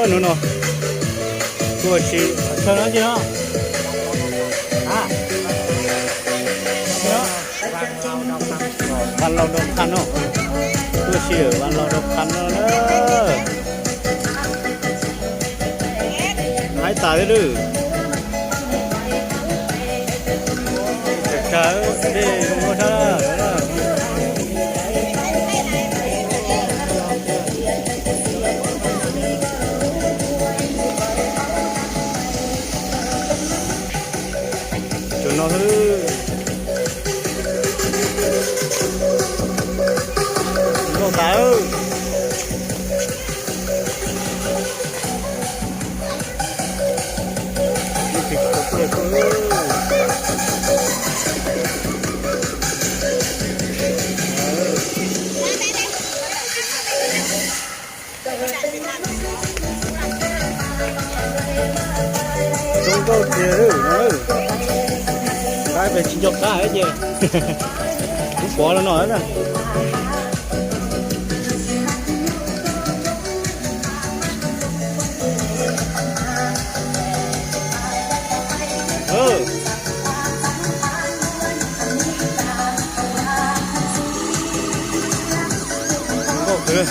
Hnub no tuaj si thawj no ces no, Vaj Laug Dau Qha no, tuaj si Vaj Laug Dau Qha no na. Haib tas thiab lawm. Tsawg tsawg dej zoo nkauj sab. Cov no xwb. Nkauj tas. Zoo nkauj tiag no. Qab pes tsis nco qab ces kuv pov los no na. Zoo nkauj kawg.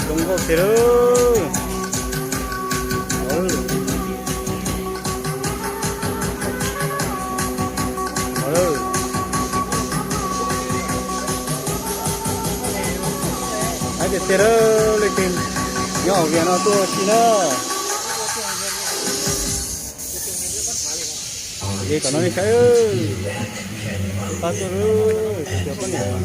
Zoo nkauj tiag lawm. Haib tiag tiag lawm, leej twg nyob hauv Vias no tuaj si na. Li tom no nej saib, pab tuaj lawm, cov poj niam.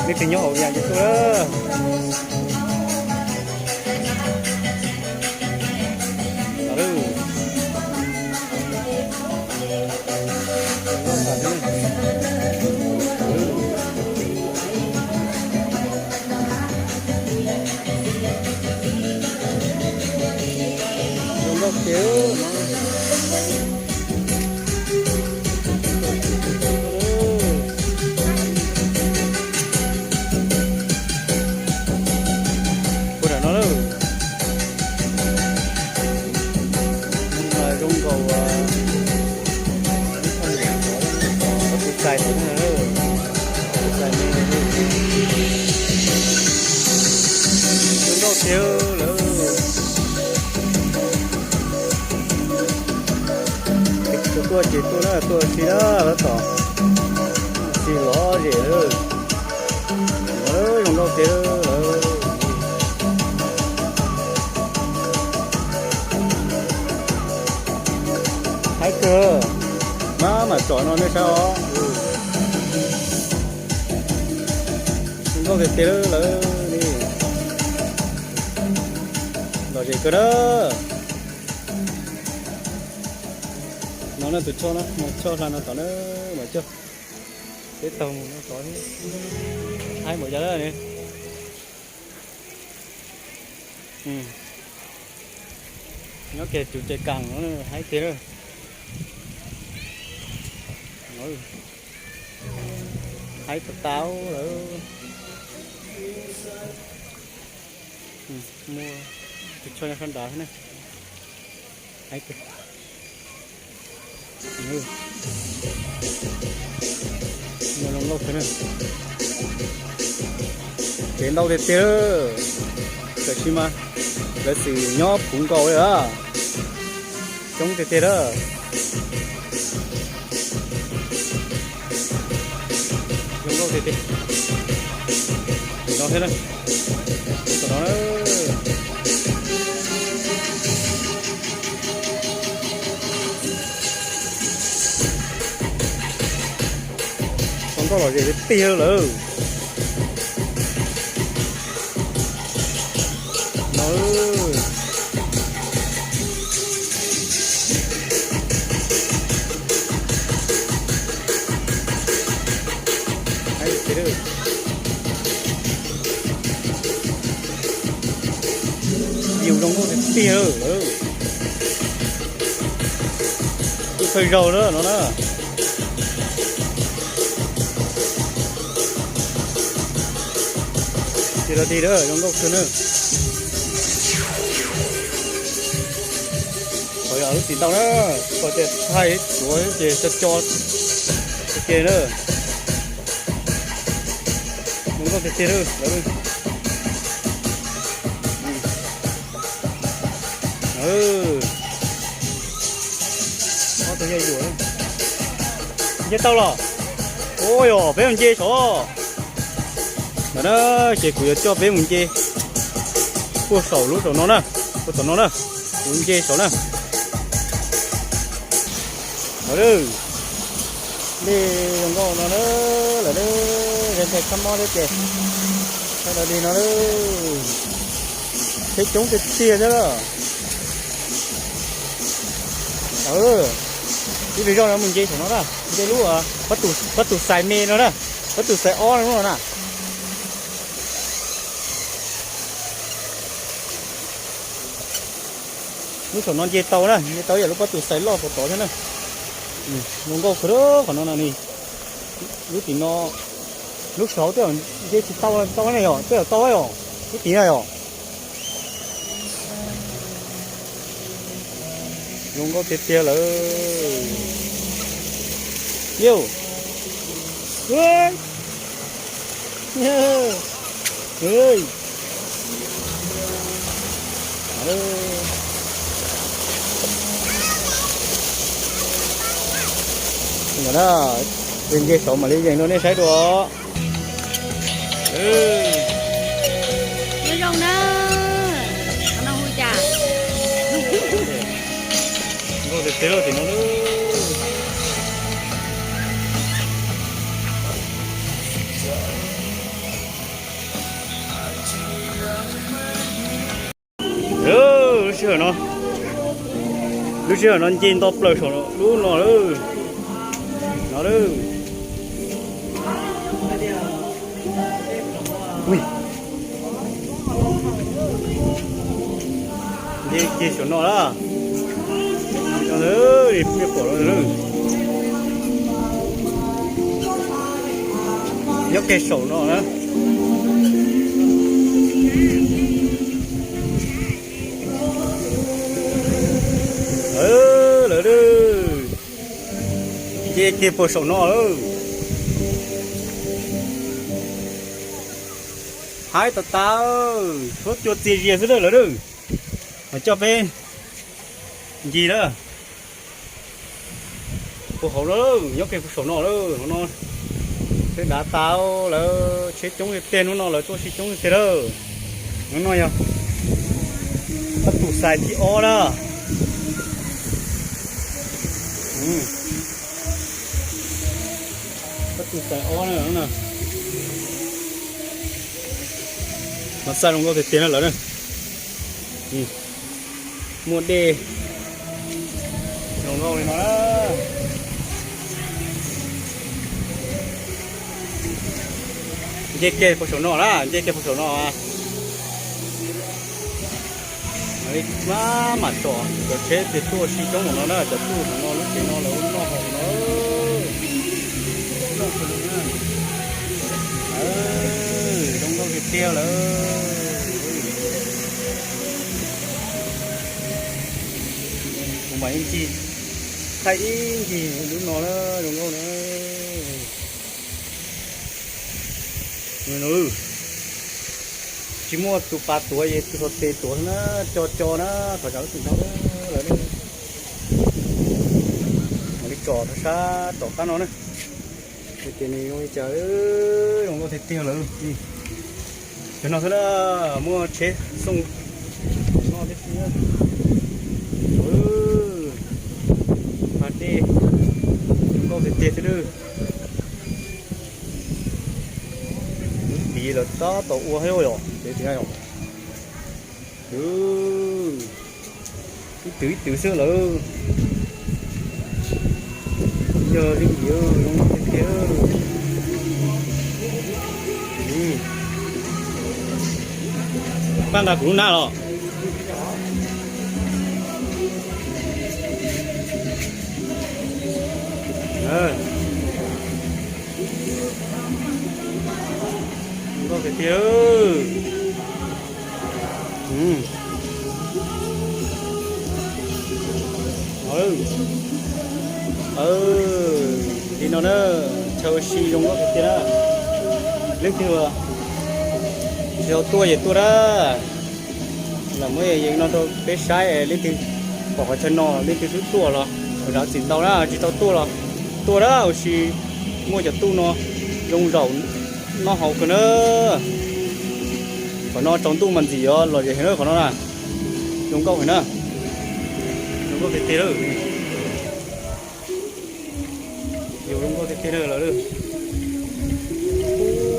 Nej twb nyob hauv Vias ces tuaj. Zoo nkauj tiag. Puag nram no lawm. Zoo nkaus tus txais no, tus txais me, zoo nkauj tiag lawm. Tuaj ces tuaj na, tuaj si na, lawv tom si lov zem lawm. Zoo nkauj tiag lawm. Haib kawg, maj mam tsom no nej saib os. Zoo nkauj tiag tiag lawm li. Lom zem kawg na. No na tus choj na, mus choj hla no tom na, mam coj peb taug mus no tod thiab. Haib npaum cas lawm ne. Nyob kiag tus cai kas no haib tiag lawm. Haib tas tas lawm. Muaj tus choj nyob sab nrad thiab na. Haib tiag. Muaj zoo nkauj kawg na. Kev ntau tiag tiag. Tab sis mas lawv xwm nyob puv nkaus li a. Coob tiag tiag lawm. Zoo nkauj tiag tiag. Tim no thiab na. Tom no na. Tau nkauj lom zem tiag tiag lawm. Zoo nkauj tiag tiag lawm. Tus thawj zaug na no na. Ces los dig na, zoo nkauj kawg na. Qhov yog lub tsis ntau na, qhov tias thaij tuav ces co co ua ke na. Zoo nkauj tiag tiag lawm. Ob tug yaj yuam. Nce tau los? Ua yog peb mus nce saud. Ntawm na, ces kuv yuav coj peb mus nce puag saum lub saum no na, puag tom no na, kuv nce saud na. Lawm, dej zoo nkauj no na, lawm, nthe kab mob thiab ces, sawv daws li no na, tsheb coob tiag tiag thiab lawm. Ib pliag zoj no mus nce saum no na, nce lub, pab tus xais me no na, pab tus xais ob no na. Lub saum no nce tau na, nce tau ib yam lub pob tw xais loj tod tod thiab na. Zoo nkauj kawg qhov no no ne. Lub tim no, lub saud twb nce tsis tau, tau ne yom, twb tau yom, lub tim na yom. Zoo nkauj tiag tiag lawm. Yauj. Nce saud mam li yees rau nej saib dua. Nyob zoo na. Qhov no hu cas? Nkauj tiag tiag tim no. Lub sij hawm no, lub sij hawm no nce nto plaws saum lub no lawm. No lawm. Nce kiag saum no lawm. Nyob kiag saum no na. Lawm, nce kiag puag saum no lawm. Haib tas tas, tshuav cua txias zias xwb lawm. Mas coj peb ncig lawm. Puag hauv lawm, nyob kiag puag saum no lawm, hauv no. Tsheb dav tas lawm, tsheb coob tiag tiag, hnub no lawv tuaj sib coob tiag tiag lawm. Hnub no yog pab tus xais thib ob na. Pab tus xais ob na. Mas xais zoo nkauj tiag tiag na lawm na. Muaj dej zoo nkauj li no na. Nce kiag puag saum no na, nce kiag puag saum no. Mam li maj mam tsom cov tsheb tias tuaj sib coob mus no na, cov tuaj mus no lub tsev no lawv noj haus no. Zoo nkauj tiag tiag lawm. Kuv mam ib ncig, thaij ib ncig lub no na, zoo nkauj na. Tsis muaj tus pas tuav, tus txog tes tuav na, co co na, thov zam lub txim ntau lawm. Mam li tsom rau sab tom qab no na. Ces nws zoo li cas, zoo nkauj tiag tiag lawm. Cov no xwb na, muaj tsheb xoo no thiab xwb. Mas dej zoo nkauj tiag tiag xwb lawm. Lub tid lawv tab tom ua thiab yom, ces tias yom. Ib tw ib tw xwb lawm. Yog li tiag tiag. Pab nqa kuv lub nab los. Zoo nkauj tiag tiag. Li no na, chaw ua si zoo nkauj tiag tiag na. Leej twg tsis tau tuaj ces tuaj na. Los muab yees no rau peb saib, leej twg pom qhov chaw no leej twg twb tuaj los, zam txim ntau na, tsis tau tuaj los tuaj na, ua si muaj cov tuj no zoo zaum noj haus kawg na. Qhov no tsaus ntuj mas ntxim os, lom zem heev na qhov no na. Zoo nkauj heev na. Zoo nkauj tiag tiag lawm. Yus zoo nkauj tiag tiag lawm.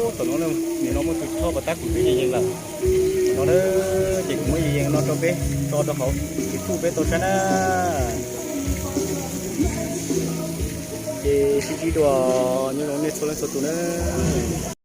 Ub, tom no, nim no muaj tus choj pas tab kuv twb yees yees lawm. No ces kuv muab yees yees no rau peb tso rau hauv YouTube peb tau saib na. Ces sib ntsib dua, nyob zoo nej txhua leej txhua tus na.